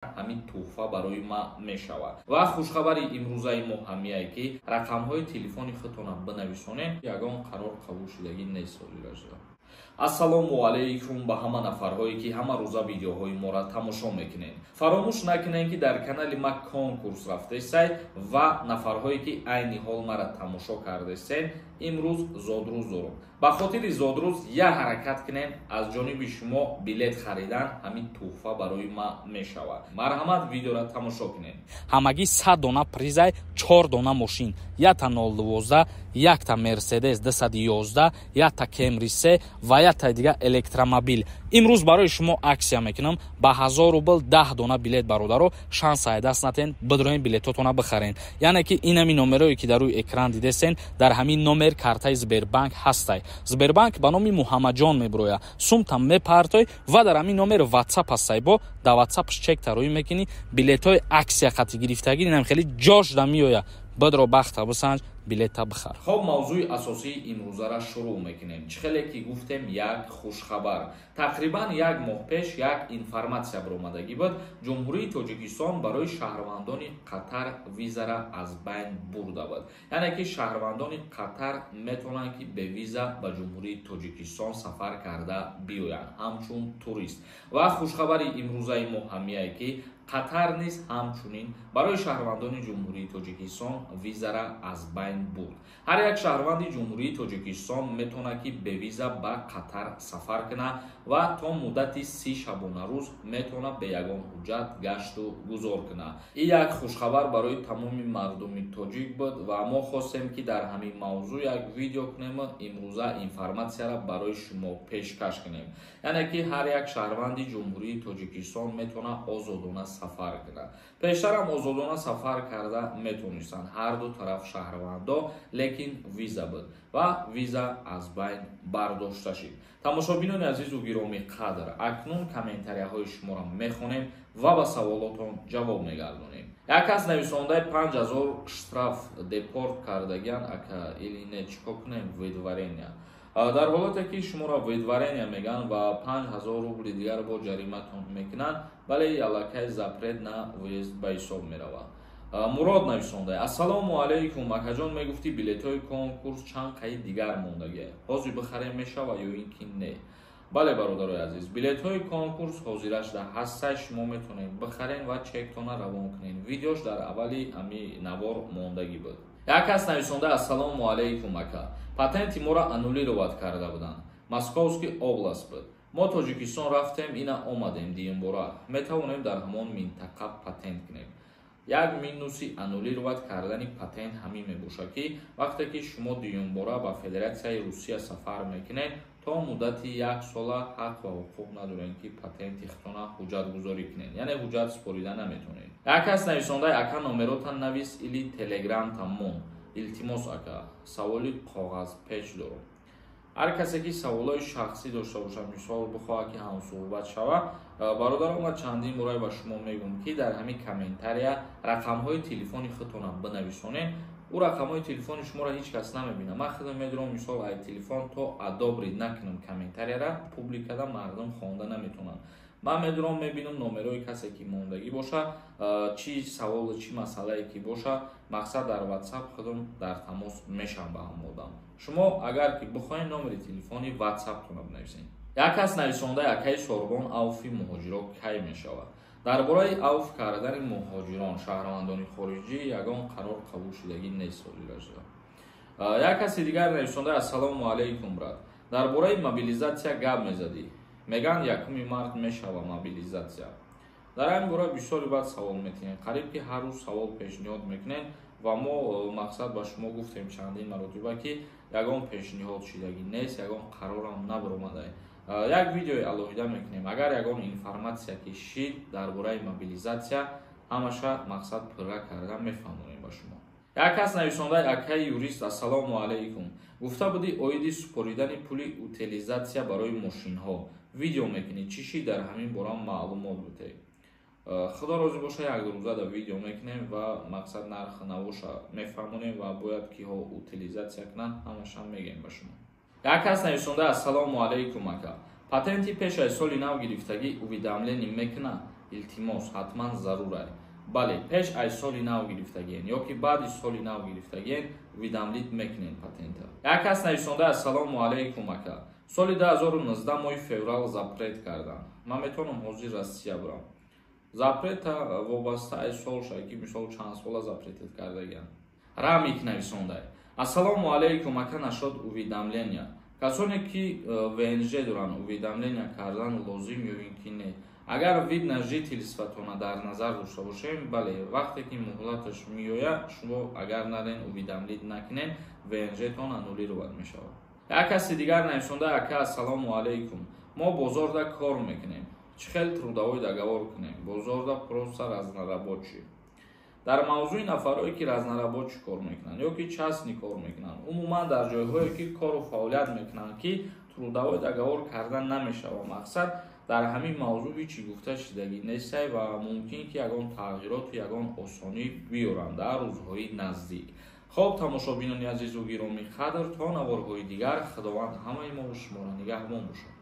Ҳамин тӯҳфа барои ма мешавад. Ва хушхабари имрӯзаи мо ҳамияе, ки рақамҳои телефони худтона бинависонед. Ягон қарор қабул шудагӣ нест ҳозирашда. Ассалому алайкум ба ҳама нафарҳое, ки ҳама рӯза видеоҳои моро тамошо мекунед. Фаромӯш накунед, ки дар канали ма конкурс рафтесай ва нафарҳое, ки айни ҳол мара тамошо кардесен, имрӯз зодрӯз дорум. Ба хотири зодрӯз як ҳаракат кунем, аз ҷониби шумо билет харидан ҳамин тӯҳфа барои ма мешавад. Марҳамат, видеоро тамошо кунед. Ҳамагӣ 100 дона призай, чор дона мошин: якта 012, якта Мерседес 211, якта Кемри се ва якта дига электромобил. Имрӯз барои шумо акция мекунам ба 1000 рубл 10 дона билет. Бародаро, шанса даст натен, бидроен, билетотона бихарен. Яъне ки инами номерое, ки дар рӯи экран дидесен, дар ҳамин номер картаи Сбербанк ҳастай. Сбербанк ба номи Муҳаммаджон мебироя. Сумта мепартой ва дар ҳамин номер Ватсап ҳастай, бо дар Ватсапш чек тароӣ мекунӣ. Билетҳои акция хати гирифтагӣ инам хеле ҷошда меоя. Бидро, бахта бисанҷ, билета бихар. Хоб, мавзӯи асосии имрӯзара шурӯъ мекунем. Чӣ хеле ки гуфтем, як хушхабар. Тақрибан як моҳ пеш як информатсия баромадагӣ буд: Ҷумҳурии Тоҷикистон барои шаҳрвандони Қатар визара аз байн бурда буд, яъне ки шаҳрвандони Қатар метавонанд, ки бевиза ба Ҷумҳурии Тоҷикистон сафар карда биёянд ҳамчун турист. Ва хушхабари имрӯзаи мо ҳамияе, ки Қатар низ ҳамчунин барои шаҳрвандони Ҷумҳурии Тоҷикистон визара аз байн бурд. Ҳар як шаҳрванди Ҷумҳурии Тоҷикистон метавонад, ки бевиза ба Қатар сафар кунад ва то муддати 30 шабонарӯз метавонад бе ягон ҳуҷҷат гашту гузор кунад. Ин як хушхабар барои тамоми мардуми тоҷик буд ва мо хостем, ки дар ҳамин мавзӯъ як видео кунем, имрӯза информатсияро барои шумо пешкаш кунем. Яъне ки ҳар як шаҳрванди Ҷумҳурии Тоҷикистон метавонад озодона сафар кунад. Пештарам озодона сафар карда метавонистанд ҳарду тараф шаҳрвандо, лекин виза буд ва виза аз байн бардошта шид. Тамошобинони азизу гиромӣ қадр, акнун комментарияҳои шуморо мехонем ва ба саволотон ҷавоб мегардонем. Як кас нависондаи: 5000 штраф, депорт кардагиан ака или не, чӣ кор кунем? Выдворения. Дар ҳолате ки шуморо выдворения мегӯянд ва 5000 рубли дигар бо ҷариматон мекунанд, бале, аллакай запрет на въезд ба ҳисоб меравад. Мурод нависонда: «Ассалому алайкум, акаҷон, мегуфтӣ, билетҳои конкурс чанд қаи дигар мондагия, ҳозир бихарем мешава ё ин ки не?» Бале, бародарои азиз, билетҳои конкурс ҳозирашда ҳастай, шумо метавонед бихарен ва чектона равон кунед. Видеош дар аввали ҳами навор мондагӣ буд. Як кас нависонда: «Ассалому алайкум, ака, патенти моро аннулировать карда буданд, Московский область буд, мо Тоҷикистон рафтем, ина омадем, дуюмбора метавонем дар ҳамон минтақа патент кунем?» Як минуси аннулировать кардани патент ҳамин мебошад, ки вақте ки шумо дуюмбора ба Федератсияи Русия сафар мекунед, то муддати як сола ҳақ ва ҳуқуқ надоред, ки патенти худтона ҳуҷҷатгузорӣ кунед, яъне ҳуҷҷат супорида наметавонед. Як кас нависондаи: «Ака, номерота навис или телеграмта мон, илтимос, ака, саволи коғазпеч дорам». Ҳар касе ки саволҳои шахсӣ дошта бошад, мисол, бихоҳад, ки ҳамсӯҳбат шавад, бародарон, ма чандин бора ба шумо мегӯм, ки дар ҳамин комментария рақамҳои телефони худтона бинависонед. Ӯ рақамҳои телефони шуморо ҳеҷ кас намебинад. Ман худам медурам, мисол, ай телефон то одобрить накунам комментарияра, публикада мардум хонда наметавонанд. Ман медурам, мебинам, номерои касе ки мондагӣ боша, чӣ саволу чӣ масъалае ки боша, мақсад, дар Ватсап худам дар тамос мешавам ба ҳам одам. Шумо агар ки бихоҳед, номери телефони Ватсаптона бинависед. Як кас нависонда: «Акаи Сорбон, авфи муҳоҷиро кай мешавад?» Дар бораи авф кардани муҳоҷирон, шаҳрвандони хориҷӣ ягон қарор қабул шудагӣ нест ҳозирашда. Як каси дигар нависонда: «Ассалому алайкум, брат, дар бораи мобилизатсия гап мезадӣ, мегӯянд 1 март мешава мобилизатсия». Дар ҳамин бора бисёри баъд савол метиҳем, қариб ки ҳар рӯз савол пешниҳод мекунем ва мо, мақсад, ба шумо гуфтем чандин маротиба, ки ягон пешниҳод шудагӣ нест, ягон қарорам набаромада. Як видеои алоҳида мекунем, агар ягон информатсия ки шид дар бораи мобилизатсия, ҳамаша, мақсад, пурра карда мефаҳмонем ба шумо. Як кас нависонда: «Акаи юрист, ассалому алайкум, гуфта будӣ, оиди супоридани пули утилизатсия барои мошинҳо видео мекунӣ, чӣ шид, дар ҳамин бора маълумот будед». Худо розӣ боша, як рӯза да видео мекунем ва, мақсад, нархи навоша мефаҳмонем ва бояд киҳо утилизатсия кунанд, ҳамаша мегӯем ба шумо. Як кас нависонда: «Ассалому алайкум, ака, патенти пеш аз соли нав гирифтагӣ уведомление мекуна?» Илтимос, ҳатман зарурай. Бале, пеш аз соли нав гирифтагиен ё ки баъди соли нав гирифтагиен, уведомить мекунен патента. Як кас нависонда: «Ассалому алайкум, ака, соли 2019 моҳи феврал запрет кардам, ман метавонам ҳозир Россия бурам?» Запрета вобаста аз сол шавад, ки мисол чанд сола запретет кардагиан. Рамик нависондай: «Ассалому алайкум, ака, насчёт уведомления, касоне ки ВНЖ доранд, уведомления кардан лозим ё ин ки не?» Агар вид на жительствотона дар назар дошта бошем, бале, вақте ки муҳлаташ меояд, шумо агар нарен уведомить накунен, ВНЖтон аннулировать мешавад. Як каси дигар нависонда: «Ака, ассалому алайкум, мо бозорда кор мекунем, чӣ хел трудовой договор кунем бозорда, просто разнорабочий?» Дар мавзӯи нафарое ки разнорабочий кор мекунанд ё ки частный кор мекунанд, умуман дар ҷойҳое ки кору фаъолият мекунанд, ки трудовой договор кардан намешавад, мақсад, дар ҳамин мавзӯъ ҳичи гуфта шидагӣ нестай ва мумкин ки ягон тағйироту ягон осонӣ биёранд дар рӯзҳои наздик. Хоб, тамошобинони азизу гиромӣ қадр, то наворҳои дигар Худованд ҳамаи мову шуморо нигаҳбон бошад.